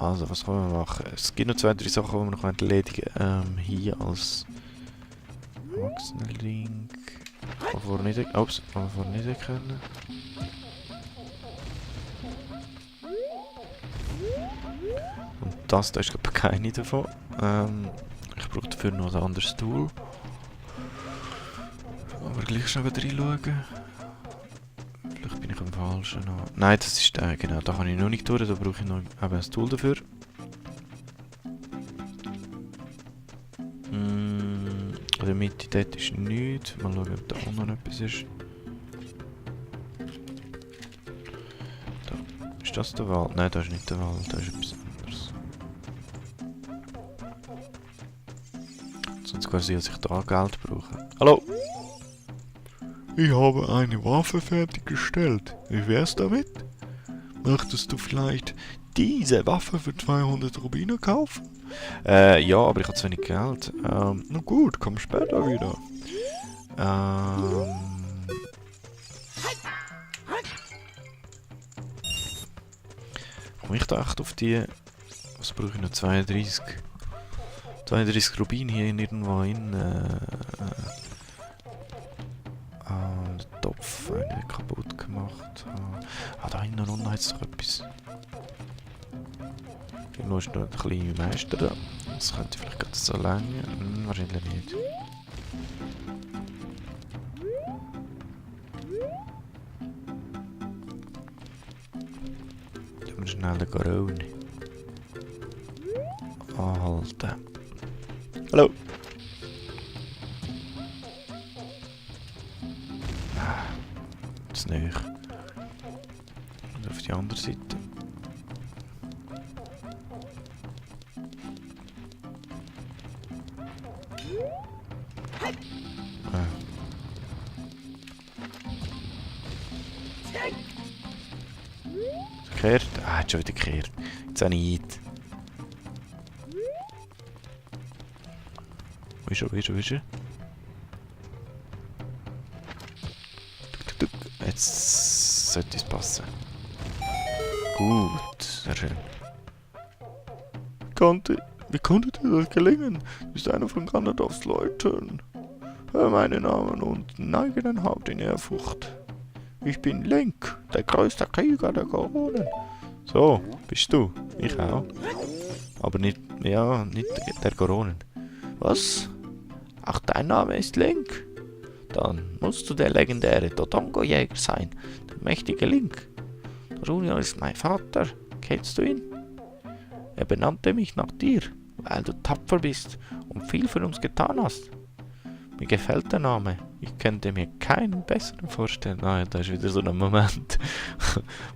Also, was können wir machen? Es gibt noch 2, 3 Sachen, die wir noch erledigen können. Hier als Achsenlink. Kann vorher nicht... Ups, kann man vorher nicht erkennen. Und das, da ist glaube ich keine davon. Ich brauche dafür noch ein anderes Tool. Aber gleich schon wieder reinschauen. Vielleicht bin ich am falschen noch. Nein, das ist der, genau, da kann ich noch nicht durch, da brauche ich noch eben ein Tool dafür. In der Mitte dort ist nichts. Mal schauen, ob da unten noch etwas ist. Da. Ist das der Wald? Nein, da ist nicht der Wald, da ist etwas anderes. Sonst quasi, dass ich da Geld brauche. Hallo! Ich habe eine Waffe fertiggestellt. Wie wär's damit? Möchtest du vielleicht diese Waffe für 200 Rubine kaufen? Ja, aber ich habe zu wenig Geld. Na gut, komm später wieder. Komme ich da echt auf die... Was brauche ich noch? 32? 32 Rubin hier irgendwo in... den Topf kaputt gemacht. Da hinten unten hat es doch etwas. Irgendwo ist noch ein kleiner Meister da. Das könnte vielleicht gerade so lange. Wahrscheinlich nicht. Tun wir schnell den Garone anhalten. Hallo! Zu nahe. Und auf die andere Seite. Gekehrt? Hat schon wieder gekehrt. Jetzt auch nicht. Wo ist er? Jetzt sollte es passen. Gut, sehr schön. Wie konnte dir das gelingen? Du bist einer von Ganondorfs Leuten. Hör meinen Namen und neige dein Haupt in Ehrfurcht. Ich bin Link, der größte Krieger der Goronen. So, bist du. Ich auch. Aber nicht der Goronen. Was? Ach, dein Name ist Link? Dann musst du der legendäre Dodongo-Jäger sein, der mächtige Link. Darunia ist mein Vater. Kennst du ihn? Er benannte mich nach dir, weil du tapfer bist und viel für uns getan hast. Mir gefällt der Name. Ich könnte mir keinen besseren vorstellen. Ah, ja, da ist wieder so ein Moment,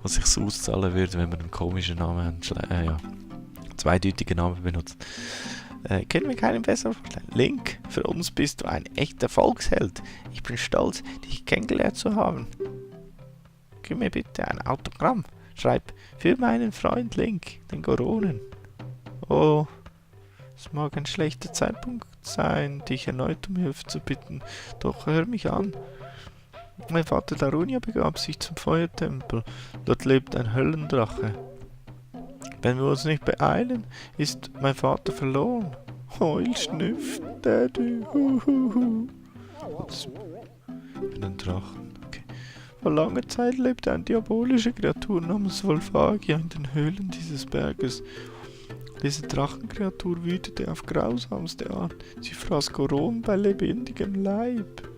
wo sich so auszahlen würde, wenn man einen komischen Namen zweideutigen Namen benutzt. Ich könnte mir keinen besseren vorstellen. Link, für uns bist du ein echter Volksheld. Ich bin stolz, dich kennengelernt zu haben. Gib mir bitte ein Autogramm. Schreib für meinen Freund Link, den Goronen. Oh, es mag ein schlechter Zeitpunkt sein, dich erneut um Hilfe zu bitten, doch hör mich an. Mein Vater Darunia begab sich zum Feuertempel. Dort lebt ein Höllendrache. Wenn wir uns nicht beeilen, ist mein Vater verloren. Heul, schnüff, Daddy, huhuhu. Für den Drachen, okay. Vor langer Zeit lebte eine diabolische Kreatur namens Volvagia in den Höhlen dieses Berges. Diese Drachenkreatur wütete auf grausamste Art. Sie fraß Goronen bei lebendigem Leib.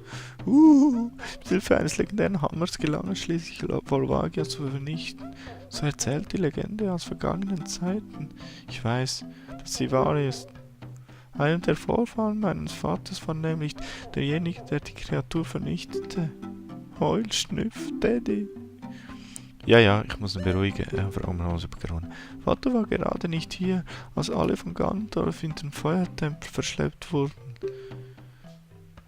Mit Hilfe eines legendären Hammers gelang es schließlich, Volvagia zu vernichten. So erzählt die Legende aus vergangenen Zeiten. Ich weiß, dass sie wahr ist. Einer der Vorfahren meines Vaters war nämlich derjenige, der die Kreatur vernichtete. Heul, schnüff, Daddy. Ja, ich muss ihn beruhigen, vor allem aus Goronen. Vater war gerade nicht hier, als alle von Ganondorf in den Feuertempel verschleppt wurden.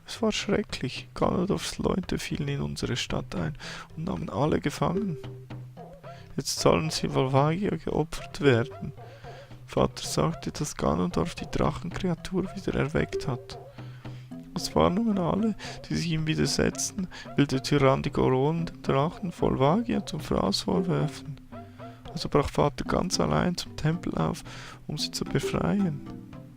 Es war schrecklich. Ganondorfs Leute fielen in unsere Stadt ein und nahmen alle gefangen. Jetzt sollen sie Volvagia geopfert werden. Vater sagte, dass Ganondorf die Drachenkreatur wieder erweckt hat. Es warnungen alle, die sich ihm widersetzten, will der Tyrann die Goronen den Drachen Volvagia zum Fraß vorwerfen. Also brach Vater ganz allein zum Tempel auf, um sie zu befreien.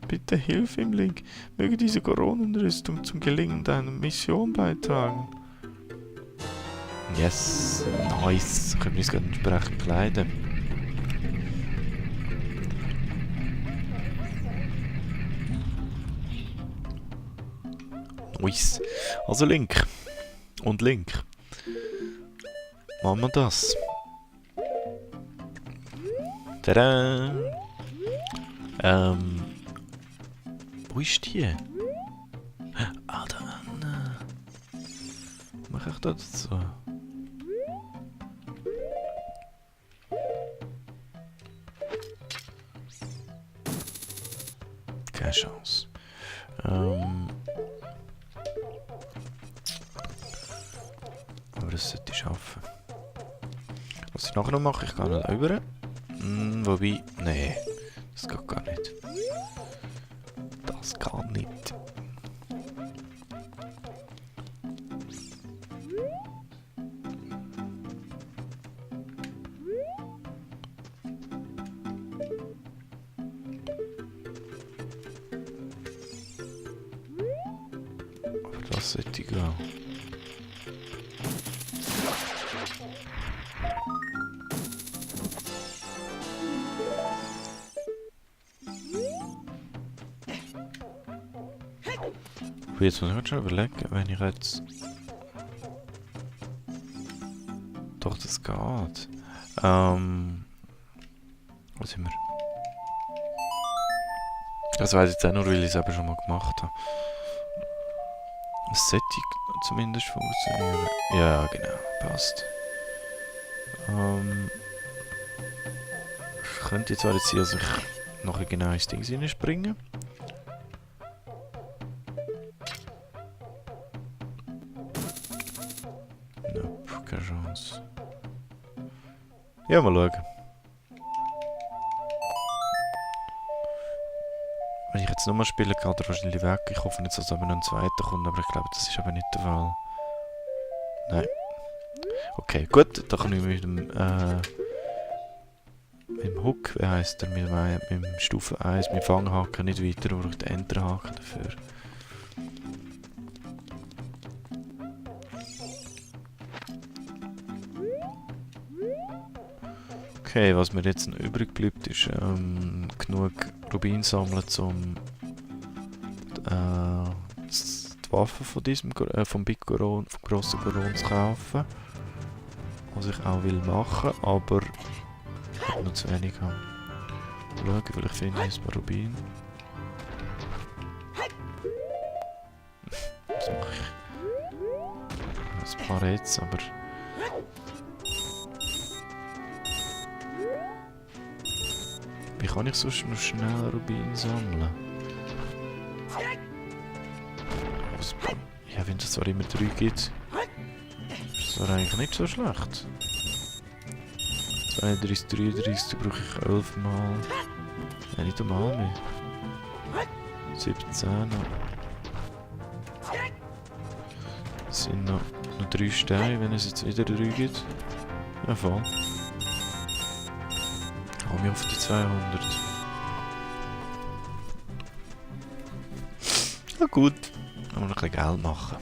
Bitte hilf ihm, Link. Möge diese Koronenrüstung zum Gelingen deiner Mission beitragen. Yes, nice. Können wir uns gerade entsprechend kleiden. Nice. Also Link. Und Link. Machen wir das. Tada! Wo ist die? Ah, da hinten. Mach ich da dazu? Keine Chance. Aber das sollte ich schaffen. Was ich nachher noch mache, ich gehe nicht rüber. Wobei, nee, das geht gar nicht. Das geht nicht. Aber das sollte gehen. Jetzt muss ich schon überlegen, wenn ich jetzt... Doch, das geht. Wo sind wir? Das weiß ich jetzt auch nur, weil ich es eben schon mal gemacht habe. Es sollte zumindest funktionieren. Ja, genau, passt. Ich könnte jetzt zwar hier, dass ich noch ein genaues Ding reinspringen. Nope, keine Chance. Ja, mal schauen. Wenn ich jetzt nochmal spiele, geht er wahrscheinlich weg. Ich hoffe nicht, dass aber noch ein zweiter kommt, aber ich glaube, das ist aber nicht der Fall. Nein. Okay, gut, da kann ich mit dem Hook, wie heisst der, mit dem Stufe 1, mit dem Fanghaken nicht weiter, aber ich den Enterhaken dafür. Okay, was mir jetzt noch übrig bleibt, ist genug Rubin sammeln, um die Waffe von diesem vom Big Goron, vom grossen Goron zu kaufen. Was ich auch will machen, aber ich habe noch zu wenig. Schauen, vielleicht finde ich ein paar Rubin. Was mache ich? Ein paar jetzt, aber... Wie kann ich sonst noch schnell Rubin sammeln? Ja, wenn es zwar immer 3 gibt, ist das eigentlich nicht so schlecht. 32, 33 brauche ich 11 Mal. Ja, nicht einmal mehr. 17 noch. Es sind noch 3 Steine, wenn es jetzt wieder 3 gibt. Ja, voll. Komme ich auf die 200. Ja gut, dann noch ein bisschen Geld machen.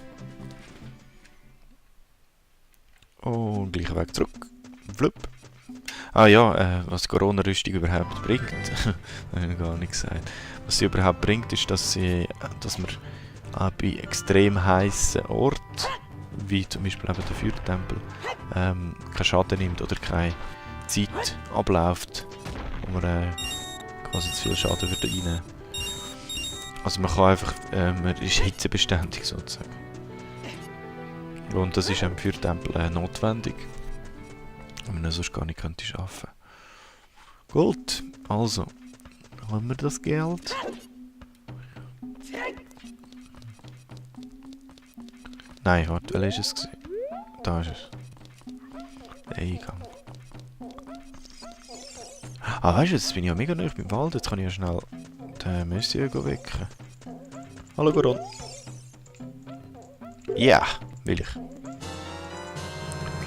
Und gleich Weg zurück. Flup. Ah ja, was die Corona-Rüstung überhaupt bringt, das habe ich gar nicht gesagt. Was sie überhaupt bringt, ist, dass man auch bei extrem heißen Orten, wie zum Beispiel eben der Feuertempel, keinen Schaden nimmt oder keine Zeit abläuft, wo man quasi zu viel Schaden würde reinnehmen. Also man kann einfach, man ist hitzebeständig sozusagen. Und das ist im Feuertempel notwendig. Wenn man sonst gar nicht könnte arbeiten. Gut, also, haben wir das Geld. Nein, warte, welcher ist es? Da ist es. Der Eingang. Ah, weißt du, jetzt bin ich ja mega nah beim Wald, jetzt kann ich ja schnell den Monsieur wecken. Hallo Goron. Ja, will ich.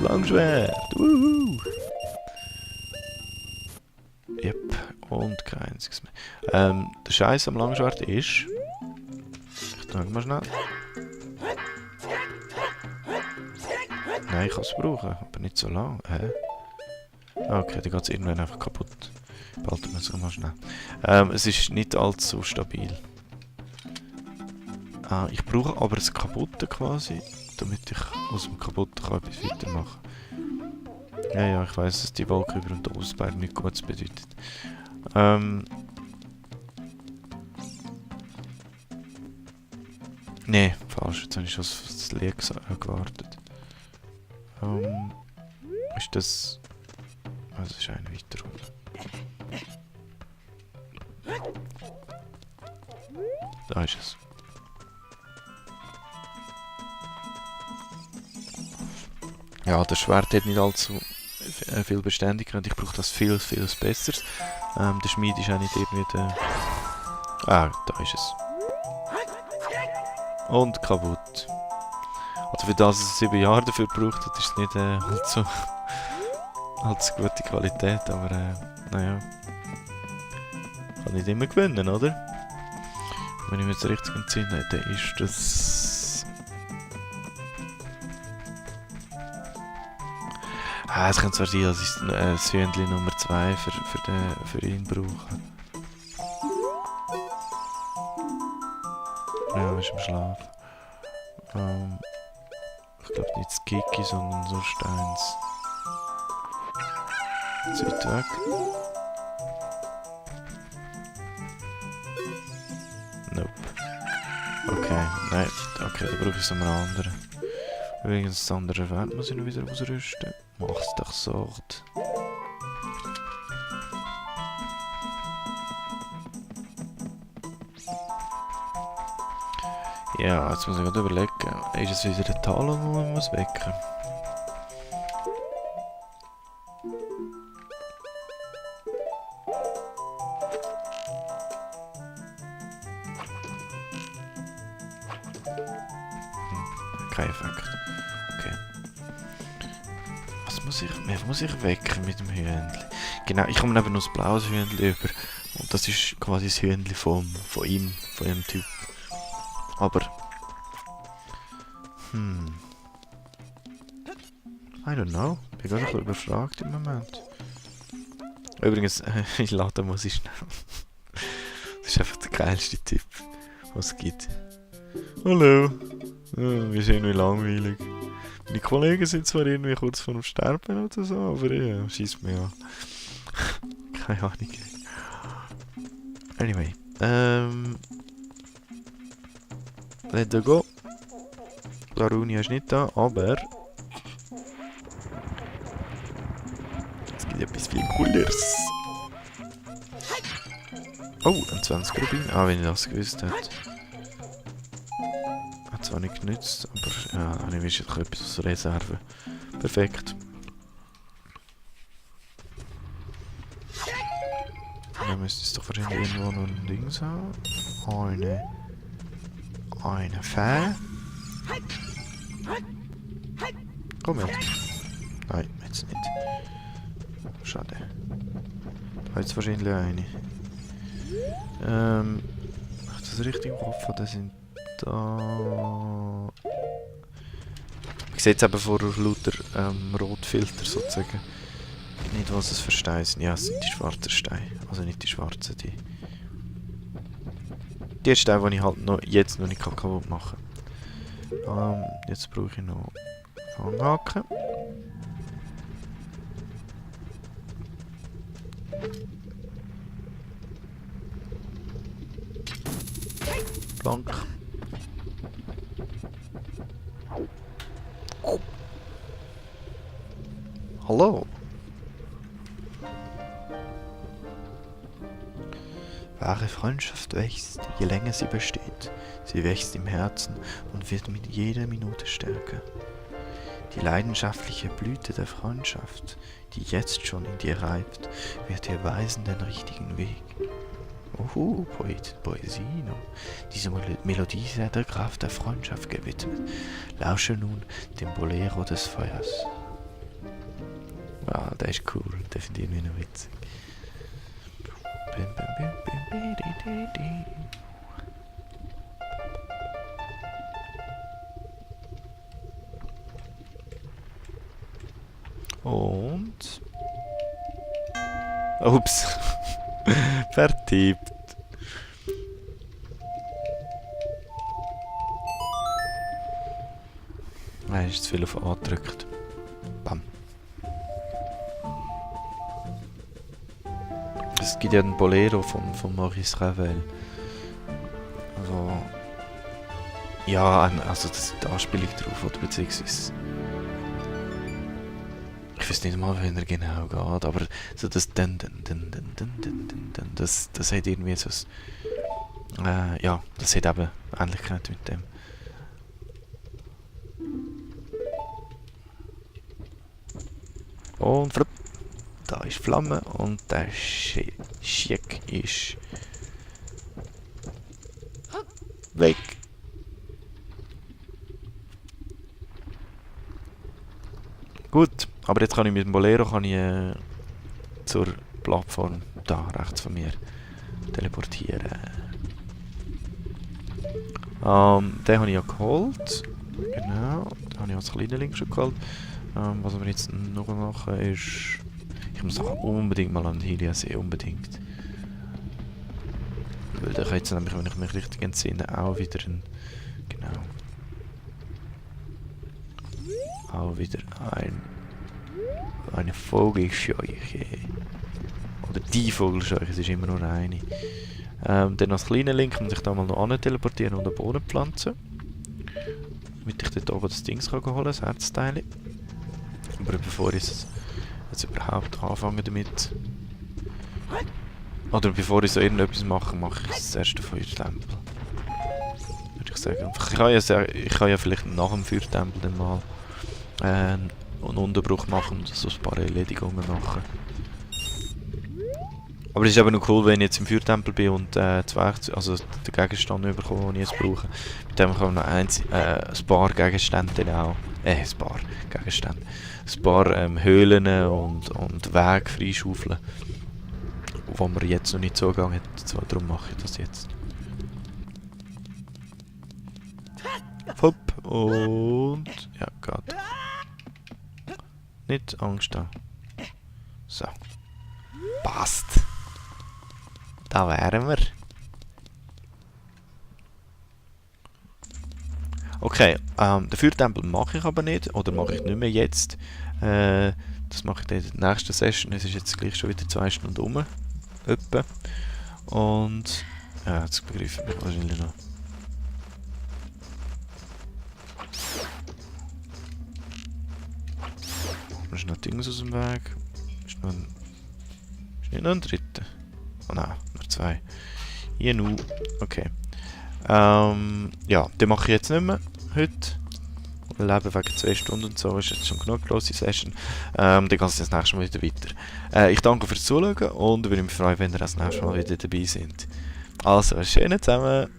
Langschwert, wuhu. Und kein einziges mehr. Der Scheiß am Langschwert ist... Ich trage mal schnell. Nein, ich kann es brauchen, aber nicht so lange. Hä? Okay, dann geht es irgendwann einfach kaputt. Behalten wir es mal schnell. Es ist nicht allzu stabil. Ich brauche aber das Kaputte quasi, damit ich aus dem Kaputten kann etwas weitermachen kann. Ja, ich weiss, dass die Wolke über und der Ausberg nichts Gutes bedeutet. Nee, falsch. Jetzt habe ich schon auf das Lied gewartet. Ist das... Also das ist ein weiter. Da ist es. Ja, das Schwert hat nicht allzu viel Beständigkeit. Ich brauche das viel Besseres. Der Schmied ist auch nicht irgendwie der... da ist es. Und kaputt. Also für das, dass es 7 Jahre dafür gebraucht hat, ist es nicht allzu gute Qualität, aber naja. Kann nicht immer gewinnen, oder? Wenn ich mir jetzt richtig entsinne, dann ist das... es könnte zwar sein, dass ich das Hühnchen Nummer 2 für ihn brauche. Ja, er ist am Schlafen. Ich glaube nicht das Kiki, sondern so Steins. Zeit weg. Nope. Okay, nein. Okay, dann brauche ich es einen anderen. Übrigens, das andere Schwert muss ich noch wieder ausrüsten. Mach's doch so. Ja, jetzt muss ich gerade überlegen. Ist es wieder der Talon, den man muss wecken? Kein Effekt. Okay. Was muss ich wecken mit dem Hühnchen? Genau, ich komme eben noch das blaues Hühnchen über. Und das ist quasi das Hühnchen von ihm, von dem Typ. Aber... I don't know. Ich bin gerade ein bisschen überfragt im Moment. Übrigens, ich lade muss ich schnell. Das ist einfach der geilste Typ, was es gibt. Hallo. Wir sind irgendwie langweilig. Meine Kollegen sind zwar irgendwie kurz vor dem Sterben oder so, aber ja, schießt mir an. Keine Ahnung. Anyway. Let's go. Larunia ist nicht da, aber... Es gibt etwas viel Cooleres. Oh, ein 20 Rubin. Wenn ich das gewusst hätte. Hat zwar nicht genützt, aber ja, ich wüsste doch etwas aus Reserve. Perfekt. Dann müsste es doch wahrscheinlich irgendwo noch ein Ding sein. Eine Fee. Komm jetzt. Nein, jetzt nicht. Schade. Da hat es wahrscheinlich eine. Ach, das richtig im Kopf, das sind da... Ich sehe jetzt eben vor lauter Rotfilter sozusagen. Nicht, was es für Steine sind. Ja, es sind die schwarzen Steine. Also nicht die schwarzen, die Steine, die ich halt jetzt noch nicht kaputt machen kann. Jetzt brauche ich noch Fanghaken. Blank. Oh. Hallo. Wahre Freundschaft wächst, je länger sie besteht. Sie wächst im Herzen und wird mit jeder Minute stärker. Die leidenschaftliche Blüte der Freundschaft, die jetzt schon in dir reift, wird dir weisen den richtigen Weg. Poesino. Diese Melodie sei der Kraft der Freundschaft gewidmet. Lausche nun dem Bolero des Feuers. Der ist cool, der finde ich irgendwie noch witzig. Und... Ups. Vertippt. Nein, ist zu viel auf A gedrückt. Bam. Es gibt ja einen Bolero von Maurice Ravel. Also... Ja, also das ist die Anspielung drauf, oder beziehungsweise... Ich weiß nicht mal, wie er genau geht, aber so das das hat irgendwie so ein... ja, das hat eben Ähnlichkeit mit dem. Und da ist Flamme und der Schick ist weg. Gut, aber jetzt kann ich mit dem Bolero zur Plattform da rechts von mir teleportieren. Den habe ich ja geholt. Genau, den habe ich als kleinen Link schon geholt. Was wir jetzt noch machen ist... Ich muss auch unbedingt mal an den Hylia-See, unbedingt. Weil da kann jetzt nämlich, wenn ich mich richtig entsinne, auch wieder ein... Genau. Auch wieder eine Vogelscheuche. Oder die Vogelscheuche, es ist immer nur eine. Dann als kleiner Link muss ich da mal noch an teleportieren und einen Boden pflanzen. Damit ich dort oben das Ding holen kann, das Herzteil. Aber bevor ich jetzt überhaupt anfange damit... Oder bevor ich so irgendetwas mache, mache ich das erste Feuertempel. Würde ich sagen. Ich kann ja vielleicht nach dem Feuertempel dann mal einen Unterbruch machen und so ein paar Erledigungen machen. Aber es ist eben noch cool, wenn ich jetzt im Feuertempel bin und also den Gegenstand bekomme, den ich jetzt brauche. Mit dem kann man noch ein paar Gegenstände dann auch... ein paar Gegenstände. Ein paar Höhlen und Wege freischaufeln. Wo man jetzt noch nicht Zugang hat. So, darum mache ich das jetzt. Hopp und... Ja, geht. Nicht Angst haben. So. Passt. Da wären wir. Okay, den Feuertempel mache ich aber nicht. Oder mache ich nicht mehr jetzt. Das mache ich in der nächsten Session. Es ist jetzt gleich schon wieder 2 Stunden um. Etwa. Und... Ja, jetzt begreife ich mich wahrscheinlich noch. Da ist noch Dings aus dem Weg. Ist nicht noch ein dritter? Oh nein, nur 2. Hier nu. Okay. Ja, den mache ich jetzt nicht mehr. Heute. Leben wegen 2 Stunden und so. Ist jetzt schon genug grosse Session. Dann geht es das nächste Mal wieder weiter. Ich danke fürs Zuschauen und würde mich freuen, wenn ihr das nächste Mal wieder dabei seid. Also, schönen zusammen.